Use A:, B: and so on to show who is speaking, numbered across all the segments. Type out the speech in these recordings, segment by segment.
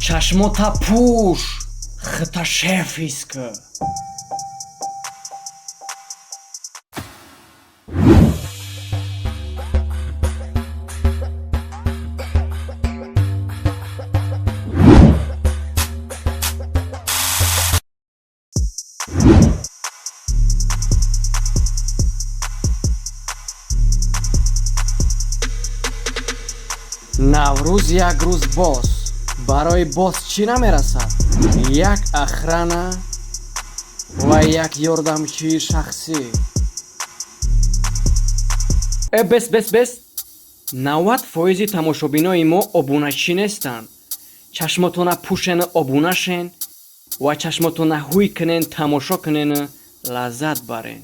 A: Чашмота пӯш, хита шеф ҳис кӣ. Наврӯз як рӯз боз барои боз чӣ намерасад? Як охрана ва як ёрдамчии шахсӣ. Э, бес, бес, бес! 90 фоизи тамошобинои мо обуначӣ нестанд. Чашмотона пӯшену обуна шен ва чашмотона ҳуй кунен, тамошо кунену лаззат барен.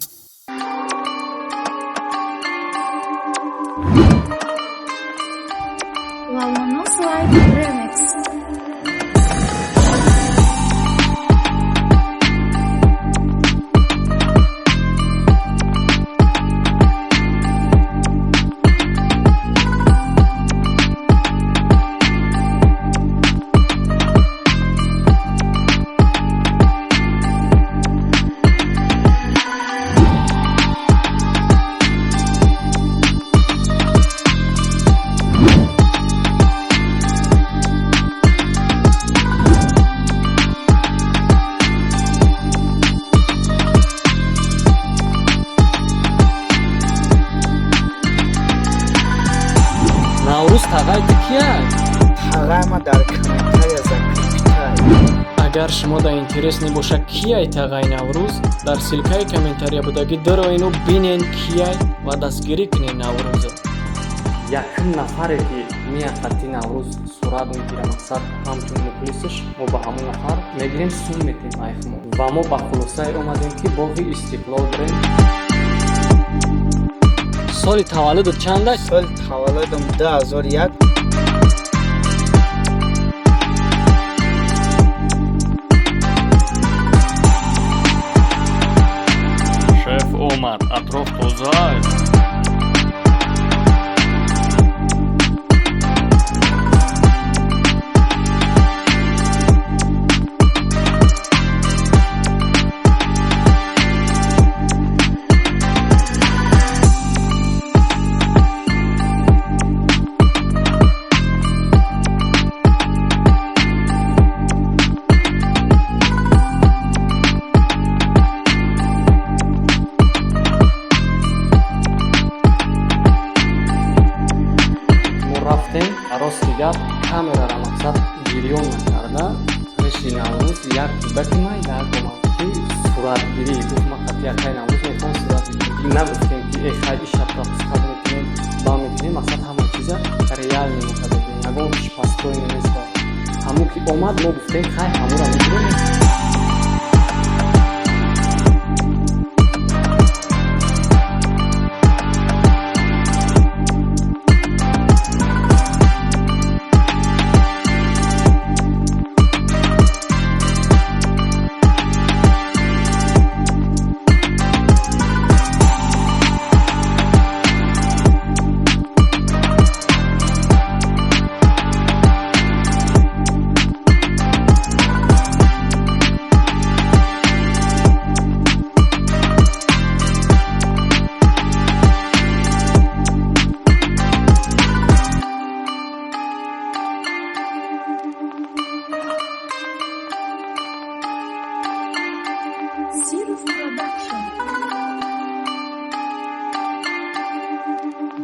B: Lalonos Live Remix.
A: Наврӯз, тағай ту кияй?
C: Тағайма дар комментария закрепитай.
A: Агар шумо да интерес небоша, кияй тағай Наврӯз, дар ссылкаи комментария будагӣ дароину бинен кияй ва дастгирӣ кунен Наврӯзо. Якум нафаре ки меяд, Наврӯз сурат мегира, мақсад ҳамчун мухлисаш, мо ба ҳамон нафар мегирем, сум метем айхмо. Ва мо ба хулосае омадем, ки боғи Истиқлол дорем. Соли таваллудат чанда?
C: Соли таваллудам 2001.
A: Шеф омад, атроф тоза. Мо рафтем, рости гап, камерара мақсад гирён накарда. Пеши Наврӯз як кӯдаки майда омад, ки суратгирӣ гуфт: «Ман қати якай Наврӯз мехоҳам сурат бигирам». Нагуфтем, ки э хай, иша пропускать мекунем, ба мекунем. Мақсад ҳама чиза реально мекардем, ягон чиз пастое неста. Ҳамон ки омад, мо гуфтем: «Хай, ҳамонро мегирем».
B: Siruf Production.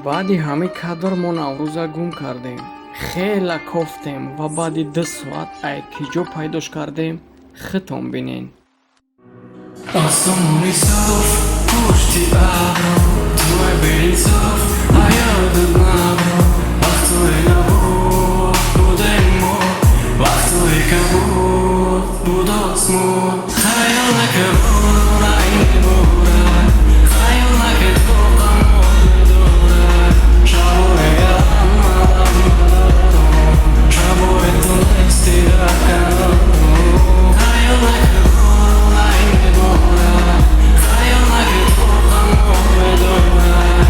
A: Баъди ҳамин кадр мо Наврӯза гум кардем. Хела кофтем ва баъди 2 соат ай ки ҷо пайдош кардем, хитон бинен.
D: Осмони соф, пушти абро, туай беинсоф, ҳаётат набро. Вақтое набуд, будем мо, вақтое кабуд, буд осмон. Хаёл накабуд, ай мебурад, хаёл накард, тоқамот медорад. Шабои ялам малам надорам, шабои ту нести дар канорам. Хаёл накабуд, ай мебурад, хаёл накард, тоқамот медорад.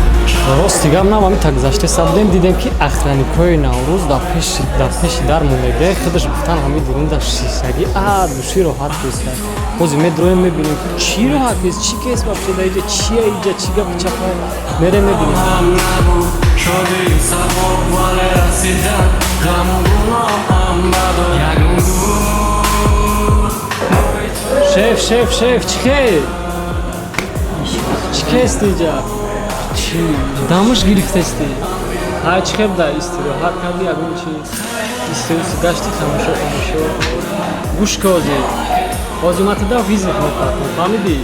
E: Рости.
A: Рости гап, нам ҳамин та гузашта будем, дидем, ки охранникҳои Наврӯз дар пеши дар мондагия. Худаш гуфтан, ҳамин дурунда шишагӣ, а души роҳат кеста. Ҳозир медроем, мебинем, ки чӣ роҳат кест, чӣ кест вообще дар иҷа, чия иҷа, чӣ гапи чапа. Мерем, мебинем.
D: Набуд шодию савоб, вале расидан ғаму гуноҳам бадо ягон гул.
A: Шеф, шеф, шеф, чӣ хел, чӣ кест иҷа? Дамаш гирифтасти. Ҳай, чӣ хел да истироҳат кардӣ? Ягон чи истироҳат гашти, тамошо, тамошо. Гӯш ка, ҳозир ма туда вызов мепартам, фаҳмидӣ?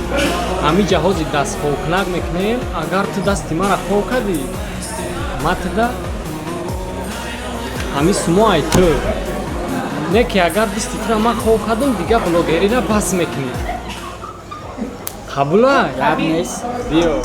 A: Ҳамин ҷа ҳозир дастхобкунак мекунем. Агар ту дасти мара хоб кардӣ, ма туда ҳамин сумо ай ту не, ки агар дасти тура ман хоб кардам, дига блогерира бас мекунӣ. Қабула?
C: Гап нест.
A: Биё.